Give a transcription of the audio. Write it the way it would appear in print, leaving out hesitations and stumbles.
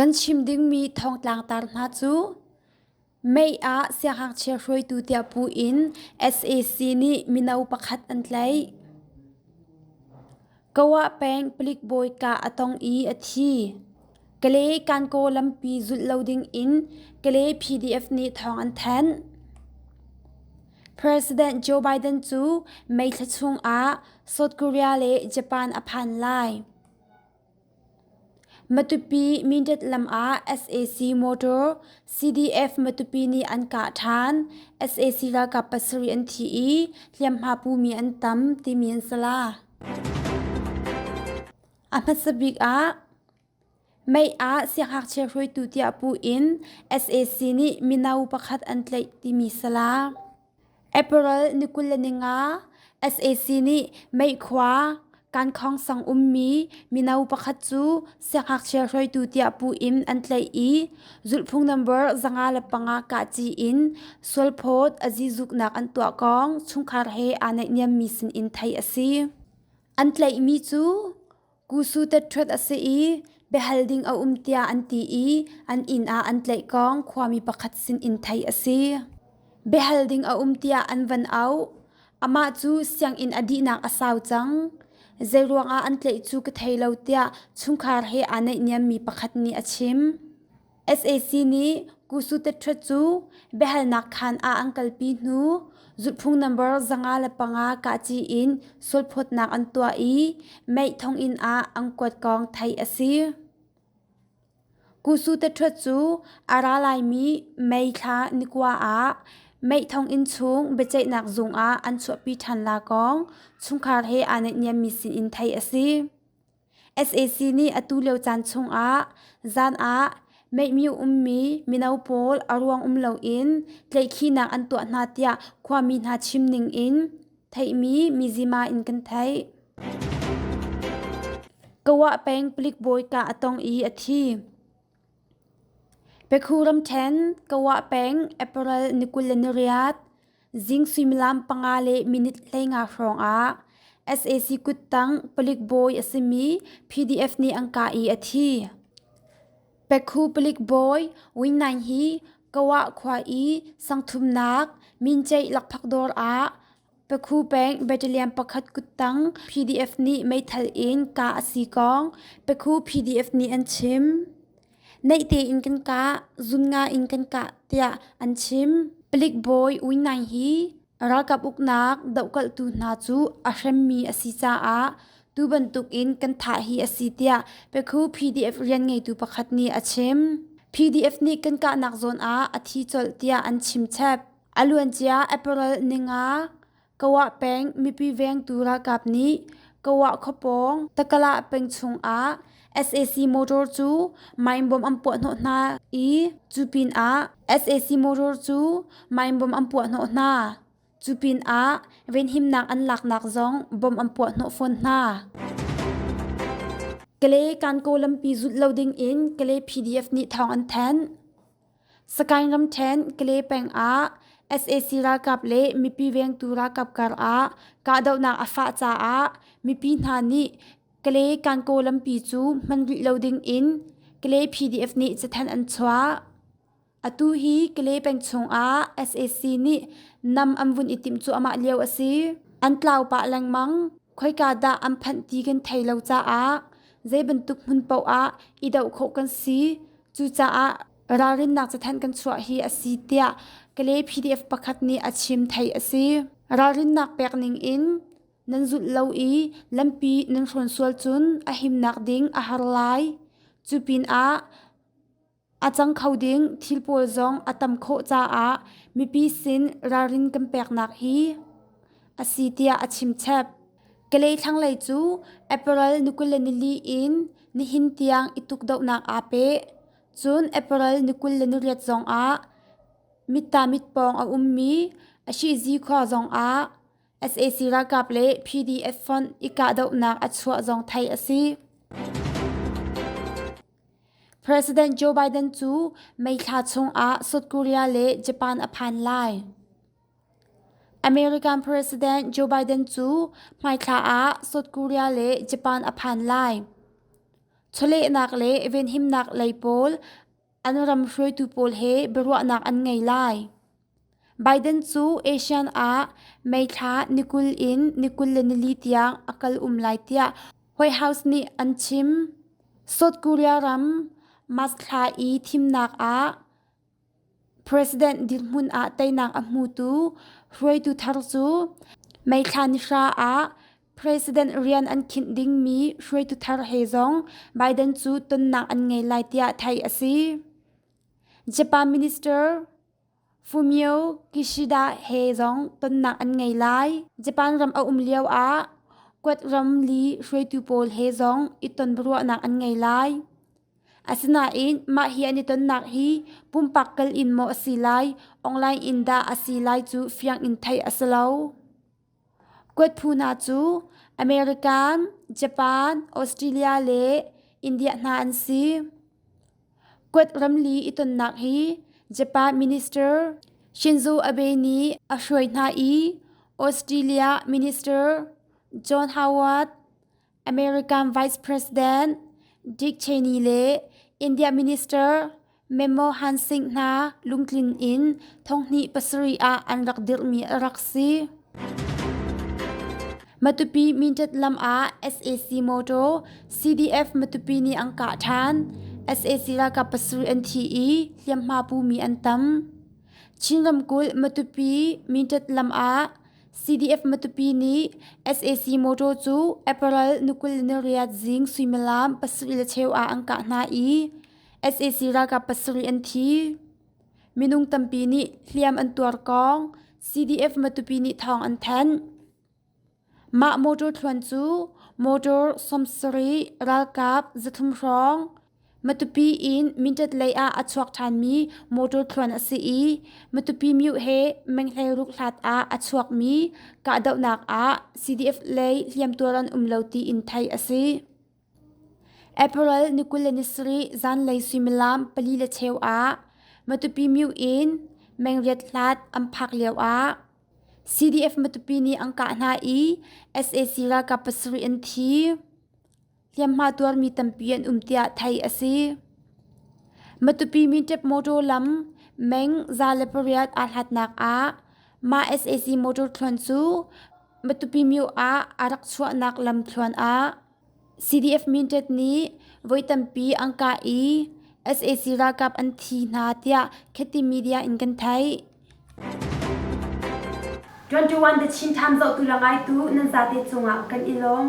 Kan chim dingmi thawngtlang tar hna cu Mei ah siangngakchia hruaitu tiah pu in sac nih mino pakhat an tlaih. Kawah peng palik bawi kah a tong i a thi. Kalay Kankaw lampi zulh lo ding in Kalay PDF nih thawng an thanh. President Joe Biden cu May thla chung ah South Korea le Japan a phan lai. Matupi Mindat lam ah sac motor CDF Matupi nih an kah ṭhan. Sac ralkap pasarih an thi i hliamhma pumi an tam timi an si la. A hmasa bik ah Mei ah siangngakchia hruaitu tiah puh in sac nih mino pakhat an tlaih timi si la. April ni 25, sac nih Meihkhua Kankhong sang ummi mino pakhat cu siangngakchia hruaitu tiah puh in an tlaih i zulhphung number 505 kahci in sualphawt a zizuknak an tuah kong chungkhar he aa naihniammi sinin theih a si. An tlaihmi cu Kusu ṭhatṭhuat a si i biahal ding a um tiah an ti i an inn ah an tlaih kong khuami pakhat sinin theih a si. Biahal ding a um tiah an van auh. Amah cu sianginn a dihnak a sau cang. Zeiruangah an tlaih cu ka thei lo tiah chungkhar he aa naihniammi pakhat nih a chim. Sac nih Kusu Tetṭhuat cu biahalnak khaan ah an kalpi hnu zulhphung number 505 kahci in sualphawtnak an tuah i meih thonginn ah an kuat kong theih a si. Kusu Tetṭhuat cu a ra laimi May thla ni kua ah meih thonginn chung biaceihnak zung ah an chuahpi ṭhan la kong chungkhar he aa naihniammi sinin theih a si. Sac nih atu lio caan chungah zan ah meihmio ummi mino pawl a ruang um loin tlaihkhihnak an tuah hna tiah khuami hna chim ning in theihmi Mizzima in kan theih. Kawah peng palik bawi kah a tong i a thi. Pekhu ramṭhen Kawah peng April ni 28 Zing suimilam panga le minute 15 hrawng ah sac kuttang palik bawi a simi PDF nih an kah i a thi. Pekhu palik bawi Win Naing hi Kawah khua i sangthumnak Minceih lakphak dawr ah Pakhu peng battalion pakhat kuttang PDF nih meithal in kah a si kong Pakhu PDF nih an chim. Naih tein kan kah, zunnga in kan kah tiah an chim. Palik bawi Win Naing hi ralkap uknak dohkalhtu hna cu a hremmi a si caah tu bantuk in kan thah hi a si tiah Pakhu PDF rian ngeitu pakhat nih a chim. PDF nih kan kahnak zawn ah a thi colh tiah an chim chep. A luancia April ninga Kawah peng mipi vengtu ralkap nih Kawah khuapawng Takala peng chungah sac motor cu mine bomb an puahhnawh hna i cu pinah sac motor cu mine bomb an puahhnawh hna. Cu pinah venhimnak an laknak zong bomb an puahhnawh fawn hna. Kalay Kankaw lampi zulh lo dingin Kalay PDF nih thawng an thanh. Sagaing ramṭhen Kalay peng ah sac ralkap le mipi vengtu ralkap kar ah kahdohnak a fah caah mipi hna nih Kalay Kankaw lampi cu hman rih lo ding in Kalay PDF nih cathanh an chuah. Atu hi Kalay peng chung ah sac nih nam an vun i timh cuahmah lio a si. An tlau pah lengmang. Khoika dah an phanh ti kan thei lo caah zei bantuk hmun paoh ah i doh khawh kan si. Cucaah ralrinnak cathanh kan chuah hi a si tiah Kalay PDF pakhat nih a chim theih a si. Ralrinnak pek ning in nan zulh lo i lampi nan hrawn sual cun a himnak ding a har lai. Cu pinah a cang kho ding thil pawl zong a tam khawh caah mipi sin ralrin kan peknak hi a si tiah a chim chap. Kalay thlanglei cu April ni 24 in nihin tiang i tukdohnak aa peh. Cun April ni 28 zong ah Mitta mit pawng a ummi Ashihzi khua zong ah sac ralkap le PDF fonh i kahdohnak a chuah zong theih a si. President Joe Biden cu May thla chung ah South Korea le Japan a phan lai. American President Joe Biden cu hmaithla ah South Korea le Japan a phan lai. Chawlehnak le venhimnak lei pawl an ram hruaitu pawl he biaruahnak an ngei lai. Biden cu ASEAN ah May thla ni 20 in ni 24 tiang a kal um lai tiah White House nih an chim. South Korea ram March thla i thimnak ah President dirhmun ah teinak a hmutu hruaitu thar cu May thla ni hra ah President rian an khinh dingmi hruaitu thar he zong Biden cu tonnak an ngei lai tiah theih a si. Japan Minister Fumio Kishida he zong tonnak an ngei lai. Japan ram a um lio ah Quad ram li hruaitu pawl he zong i ton biaruahnak an ngei lai. Asinain mah hi an i tonnak hi pumpak kal in maw a si lai, online in dah a si lai cu fiang in theih a si lo. Kuat phu hna cu American, Japan, Australia le India hna an si. Kuat ramli i tonnak hi Japan Minister Shinzo Abe nih a hruai hna i Australia Minister John Howard, American Vice President Dick Cheney le India Minister Manmohan Singh hna lungtlin in thonghnih pasarih ah an rak dirhmi a rak si. Matupi Mindat lam ah sac motor CDF Matupi nih an kah ṭhan. Sac ralkap pasarih an thi i hliamhma pumi an tam. Chin ramkulh Matupi Mindat lam ah CDF Matupi nih sac motor cu April ni 28 zing suimilam 7:15 ah an kah hna i sac ralkap pasarih an thi. Minung tampi nih hliam an tuar kong CDF Matupi nih thawng an thanh. Mah motor thluan cu motor 70 ralkap 300 hrawng Matupi in Mindat lei ah a chuak ṭhanmi motor thluan a si i Matupi myu he meng 16 hlat ah a chuakmi kahdohnak ah CDF lei hliamtuar an um lo tiin theih a si. April ni 27 zanlei suimilam 4:15 ah Matupi myu in meng riat hlat an phak lio ah CDF Matupi nih an kah hna i sac ralkap pasarih an thi. Hliamhma tuarmi tampi an um tiah theih a si. Matupi Mintep motor lam meng 108 aa hlatnak ah mah sac motor thluan cu Matupi myo ah a rak chuahnak lam thluan ah CDF Mintet nih voi tampi an kah i sac ralkap an thi hna tiah Kheti media in kan theih. 21 The Chin Times zohtu le ngaitu nan zate cungah kan i lawm.